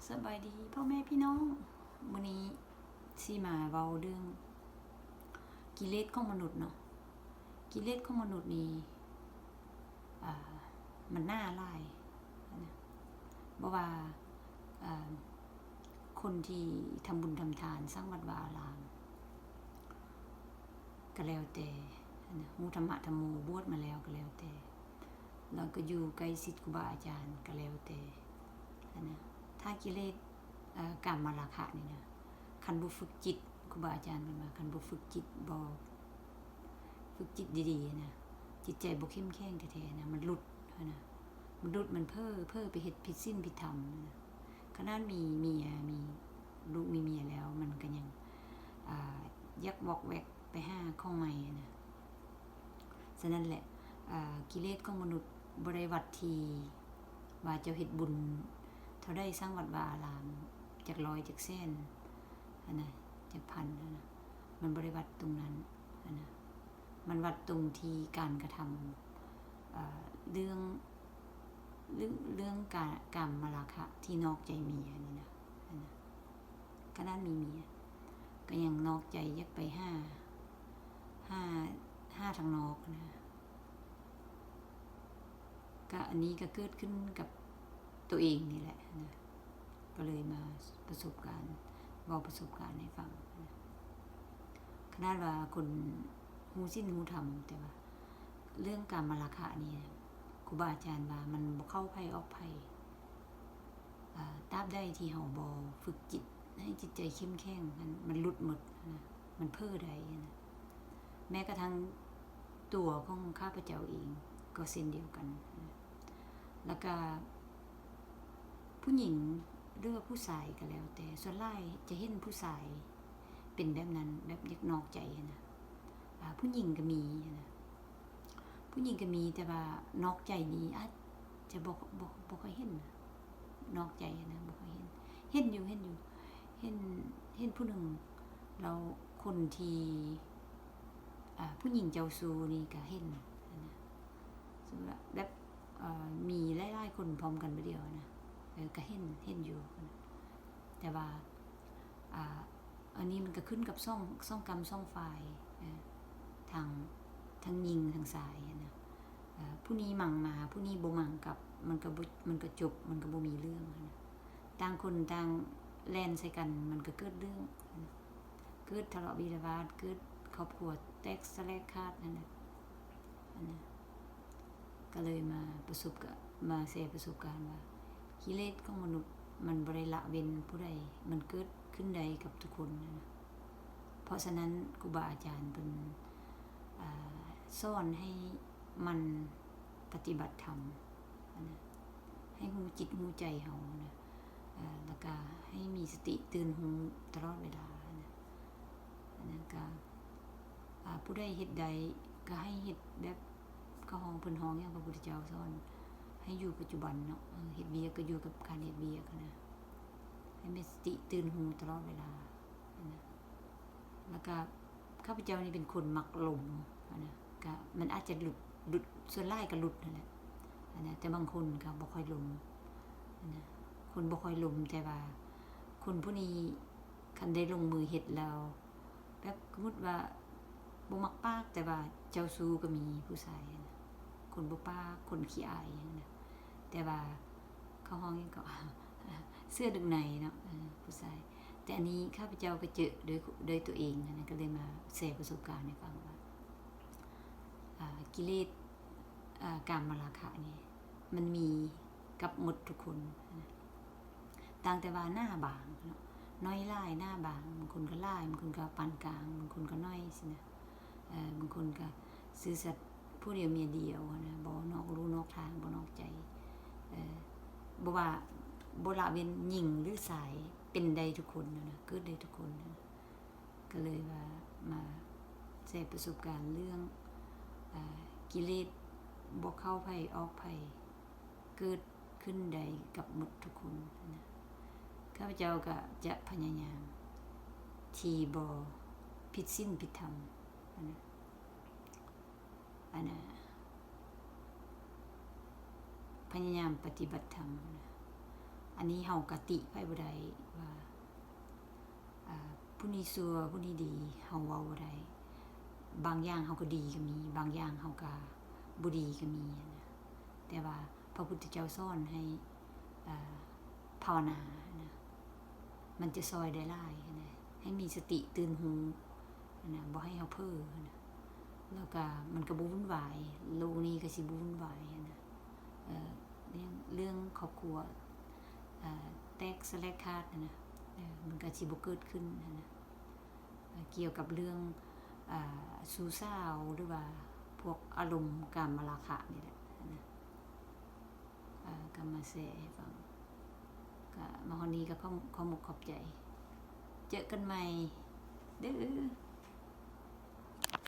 ສະບາຍດີພໍ່ແມ່ພີ່ນ້ອງ, ມື້ນີ້ຊິມາເວົ້າເລື່ອງກິເລດຂອງມະນຸດເນາະ. ກິເລດຂອງມະນຸດນີ້ ອາ ມັນໜາຫຼາຍນະ, ບໍ່ວ່າ ອາ ຄົນທີ່ທຳບຸນທຳທານ ສ້າງວັດວາອາລາມ ກໍແລ້ວແຕ່ນະ, ຮູ້ທຳມະທຳໂມ ບວດມາແລ້ວກໍແລ້ວແຕ່, ແລ້ວກໍຢູ່ໃກ້ຊິດຄູບາອາຈານກໍແລ້ວແຕ່ນະ, ຖ້າກິເລດ ເອີ ກາມະລາຄະນີ້ນະ ຄັນບໍ່ຝຶກຈິດ, ຄູບາອາຈານເພິ່ນວ່າ ຄັນບໍ່ຝຶກຈິດ, ບໍ່ຝຶກຈິດດີໆນະ, ຈິດໃຈບໍ່ເຂັ້ມແຂງແທ້ໆນະ, ມັນຫຼຸດຫັ້ນນະ, ມັນຫຼຸດ, ມັນເຜີ, ເຜີໄປເຮັດຜິດສິນຜິດທຳນະ. ຂະໜາດມີເມຍ, ມີລູກມີເມຍແລ້ວ ມັນກໍຍັງ ອາ ຢາກວອກແວກໄປຫາຂອງໃໝ່ນະ. ສະນັ້ນແຫຼະ ອາ ກິເລດຂອງມະນຸດບໍ່ໄດ້ວັດທີ່ວ່າເຈົ້າເຮັດບຸນເທົ່າໃດ, ສ້າງວັດວາອາລາມຈັກຮ້ອຍຈັກແສນຫັ້ນນະ, ຈັກພັນຫັ້ນນະ, ມັນບໍ່ໄດ້ວັດຕົງນັ້ນຫັ້ນນະ. ມັນວັດຕົງທີ່ການກະທຳ ເອີ ເລື່ອງ ເລື່ອງ ເລື່ອງກາ ກາມະລາຄະທີ່ນອກໃຈເມຍນີ້ນະ, ຫັ້ນນະ. ຂະໜາດມີເມຍກໍຍັງນອກໃຈ, ຢາກໄປຫາ ຫາ ຫາທາງນອກນະ. ກະອັນນີ້ກະເກີດຂຶ້ນກັບໂຕເອງນີ້ແຫຼະນະ, ກໍເລີຍມາປະສົບການ, ເວົ້າປະສົບການໃຫ້ຟັງນະ. ຂະໜາດວ່າຄົນຮູ້ສິນຮູ້ທຳ, ແຕ່ວ່າເລື່ອງກາມະລາຄະນີ້ ຄູບາອາຈານວ່າມັນບໍ່ເຂົ້າໃຜອອກໃຜ. ອາ ຕາບໃດທີ່ເຮົາບໍ່ຝຶກຈິດໃຫ້ຈິດໃຈເຂັ້ມແຂງ, ມັນ ມັນຫຼຸດໝົດນະ, ມັນເຜີໄດ້ນະ. ແມ້ກະທັ່ງຕົວຂອງຂ້າພະເຈົ້າເອງກໍເຊັ່ນດຽວກັນນະ. ແລ້ວກະຜູ້ຍິງ ຫຼືວ່າຜູ້ຊາຍກໍແລ້ວແຕ່, ສ່ວນຫຼາຍຈະເຫັນຜູ້ຊາຍເປັນແບບນັ້ນ, ແບບຢາກນອກໃຈນະ. ອາ ຜູ້ຍິງກໍມີນະ. ຜູ້ຍິງກໍມີ, ແຕ່ວ່ານອກໃຈນີ້ອາດຈະບໍ່ ບໍ່ ບໍ່ຄ່ອຍເຫັນ, ນອກໃຈນະ ບໍ່ຄ່ອຍເຫັນ. ເຫັນຢູ່ ເຫັນຢູ່ ເຫັນ ເຫັນຜູ້ໜຶ່ງ ແລ້ວຄົນທີ່ ອາ ຜູ້ຍິງເຈົ້າຊູ້ນີ້ກໍເຫັນນະ. ສົມມຸດວ່າແບບ ເອີ ມີຫຼາຍໆຄົນພ້ອມກັນບາດດຽວນະ, ເອີ ກໍເຫັນ ເຫັນຢູ່ນະ. ແຕ່ວ່າ ອາ ອັນນີ້ມັນກໍຂຶ້ນກັບສອງ ສອງກ້ຳສອງຝ່າຍ, ເອີ ທັງ ທັງຍິງທັງຊາຍນະ. ເອີ ຜູ້ນີ້ໝັ່ງມາ ຜູ້ນີ້ບໍ່ໝັ່ງກັບ, ມັນກໍບໍ່ ມັນກໍຈົບ, ມັນກໍບໍ່ມີເລື່ອງນະ. ຕ່າງຄົນຕ່າງແລ່ນໃສ່ກັນ ມັນກໍເກີດເລື່ອງນະ, ເກີດທະເລາະວິວາດ, ເກີດຄອບຄົວແຕກສະແຫຼກຂາດຫັ້ນນະ. ອັນນະ ກໍເລີຍມາປະສົບກະ ມາແຊປະສົບການວ່າ ກິເລດຂອງມະນຸດມັນບໍ່ໄດ້ລະເວັ້ນຜູ້ໃດ, ມັນເກີດຂຶ້ນໄດ້ກັບທຸກຄົນນະ. ເພາະສະນັ້ນ ຄູບາອາຈານເພິ່ນ ອາ ສອນໃຫ້ໝັ່ນປະຕິບັດທຳນະ, ໃຫ້ຮູ້ຈິດຮູ້ໃຈເຮົານະ, ອາ ແລ້ວກະໃຫ້ມີສະຕິຕື່ນຮູ້ຕະຫຼອດເວລານະ. ອັນນັ້ນກະ ອາ ຜູ້ໃດເຮັດໄດ້ກໍໃຫ້ເຮັດແບບ ເຂົາຮ້ອງ ເພິ່ນຮ້ອງຫຍັງ ພະພຸດທະເຈົ້າສອນໃຫ້ຢູ່ປັດຈຸບັນເນາະ, ເຮັດວຽກກໍຢູ່ກັບການເຮັດວຽກນະ, ໃຫ້ມີສະຕິຕື່ນຮູ້ຕະຫຼອດເວລານະ. ແລ້ວກະຂ້າພະເຈົ້ານີ້ເປັນຄົນມັກຫຼົງນະ, ກະມັນອາດຈະຫຼຸດ ຫຼຸດ ສ່ວນຫຼາຍກໍຫຼຸດຫັ້ນແຫຼະນະ, ແຕ່ບາງຄົນກໍບໍ່ຄ່ອຍຫຼົງນະ, ຄົນບໍ່ຄ່ອຍຫຼົງ. ແຕ່ວ່າຄົນຜູ້ນີ້ ຄັນໄດ້ລົງມືເຮັດແລ້ວ ແບບສົມມຸດວ່າບໍ່ມັກປາກ, ແຕ່ວ່າເຈົ້າຊູ້ກໍມີຜູ້ຊາຍນະ, ຄົນບໍ່ປາກ ຄົນຂີ້ອາຍຫຍັງນະ, ແຕ່ວ່າເຂົາຮ້ອງຫຍັງກໍ ເສື້ອດຶງໃນເນາະ ເອີ ຜູ້ຊາຍ. ແຕ່ອັນນີ້ຂ້າພະເຈົ້າກໍເຈີໂດຍ ໂດຍຕົວເອງນະ, ກໍເລີຍມາແຊປະສົບການໃຫ້ຟັງວ່າ ອາ ກິເລດ ອາ ກາມະລາຄະນີ້ ມັນມີກັບໝົດທຸກຄົນນະ, ຕ່າງແຕ່ວ່າໜາບາງເນາະ, ໜ້ອຍຫຼາຍໜາບາງ, ບາງຄົນກໍຫຼາຍ, ບາງຄົນກໍປານກາງ, ບາງຄົນກໍໜ້ອຍຊີ້ນະ. ເອີ ບາງຄົນກໍຊື່ສັດຜູ້ດຽວເມຍດຽວນະ, ບໍ່ນອກลู่ນອກທາງ, ບໍ່ນອກໃຈ. ເອີ ບໍ່ວ່າ ບໍ່ລະເວັ້ນຍິງຫຼືຊາຍ, ເປັນໄດ້ທຸກຄົນນະ, ເກີດໄດ້ທຸກຄົນນະ. ກໍເລີຍວ່າມາແຊປະສົບການເລື່ອງ ອາ ກິເລດບໍ່ເຂົ້າໃຜອອກໃຜ ເກີດຂຶ້ນໄດ້ກັບໝົດທຸກຄົນນະ. ຂ້າພະເຈົ້າກໍຈະພະຍາຍາມທີ່ບໍ່ຜິດສິນຜິດທຳນະ. ອັນນະ ພະຍາຍາມປະຕິບັດທຳນະ, ເພ ອັນນີ້ເຮົາກະຕິໃຜບໍ່ໄດ້ວ່າ ອາ ຜູ້ນີ້ຊົ່ວ ຜູ້ນີ້ດີ ເຮົາເວົ້າບໍ່ໄດ້. ບາງຢ່າງເຮົາກໍດີກໍມີ ບາງຢ່າງເຮົາກໍບໍ່ດີກໍມີນະ. ແຕ່ວ່າພະພຸດທະເຈົ້າສອນໃຫ້ ອາ ພາວະນານະ ມັນຈະຊ່ອຍໄດ້ຫຼາຍນະ ໃຫ້ມີສະຕິຕື່ນຮູ້ນະ ບໍ່ໃຫ້ເຮົາເຜີນະ. ແລ້ວກະມັນກໍບໍ່ວຸ່ນວາຍ ໂລກນີ້ກໍຊິບໍ່ວຸ່ນວາຍນະ. ເອີ ເລື່ອງ ເລື່ອງຄອບຄົວ ເອີ ແຕກສະແຫຼກຂາດນະ ເອີ ມັນກໍຊິບໍ່ເກີດຂຶ້ນນະ. ເອີ ກ່ຽວກັບເລື່ອງ ອາ ຊູ້ສາວ ຫຼືວ່າພວກອາລົມກາມະລາຄະນີ້ແຫຼະນະ ເອີ ກໍມາແຊໃຫ້ຟັງ. ກໍມາຮອດນີ້ກໍຂອບ ຂອບອົກຂອບໃຈ. ເຈີກັນໃໝ່ເດີ້.